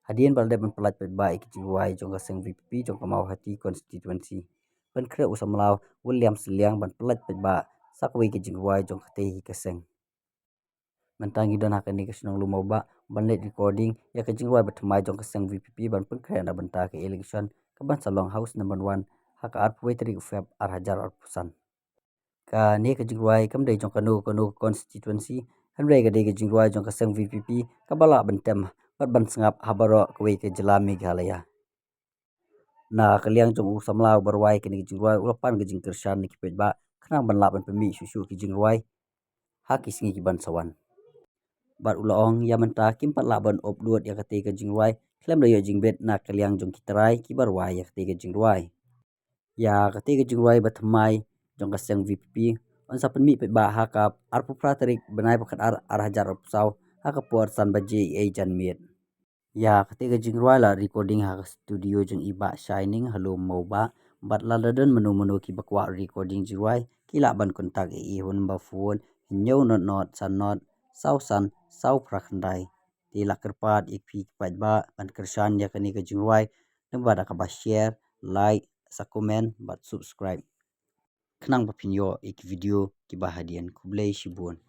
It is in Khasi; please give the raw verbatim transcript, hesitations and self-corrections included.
Hadien ba la dep ban pyllait paidbah ïa ka jingrwai jong ka seng VPP jong ka Mawhati constituency, pynkhreh u samla William Sylliang ban pyllait paidbah sa kawei ka jingrwai jong katei hi ka seng. Mynta ngi don ha kane ka shnong Lumawbah ban leit recording ïa ka jingrwai bathymmai jong ka seng VPP ban pynkhreh na bynta ka election kaban sa long House number one ha ka arphew tarik u Feb ar hajar arphew san. Kane ka jingrwai kam dei jong kano kano ka constituency, hynrei ka dei ka jingrwai jong ka seng VPP kaba lah ban tem bad ban sngap ha baroh kawei ka jylla Meghalaya. Na ka liang jong u samla uba rwai kane ka jingrwai, u la pan ka jingkyrshan na ki paidbah khnang ban lah ban pynmih shuh shuh ki jingrwai ha ki sngi kiban sa wan. Bad u la ong ïa mynta kim pat lah ban upload ïa katei ka jingrwai khlem da ïoh jingbit na ka liang jong ki trai kiba rwai ïa katei ka jingrwai. Ïa katei ka jingrwai bathymmai jong ka seng VPP yn sa pynmih paidbah ha ka arphew phra tarik bnai ba khatar ar hajar arphew saw ha ka por san baje ïa janmiet. Ïa katei ka jingrwai la recording ha ka studio jong i Bah Shining ha Lumawbah, bad lada don mano mano kiba kwah recording jingrwai ki lah ban contact ïa i ha u number phone hynñiew not not san not saw san saw phra khyndai. Te la kyrpad ïa phi ki paidbah ban kyrshan ïa kane ka jingrwai lyngba da kaba share, like, sa comment bad subscribe khnang ba phin ïoh ïa ki video kiba hadien. Khublei shibun.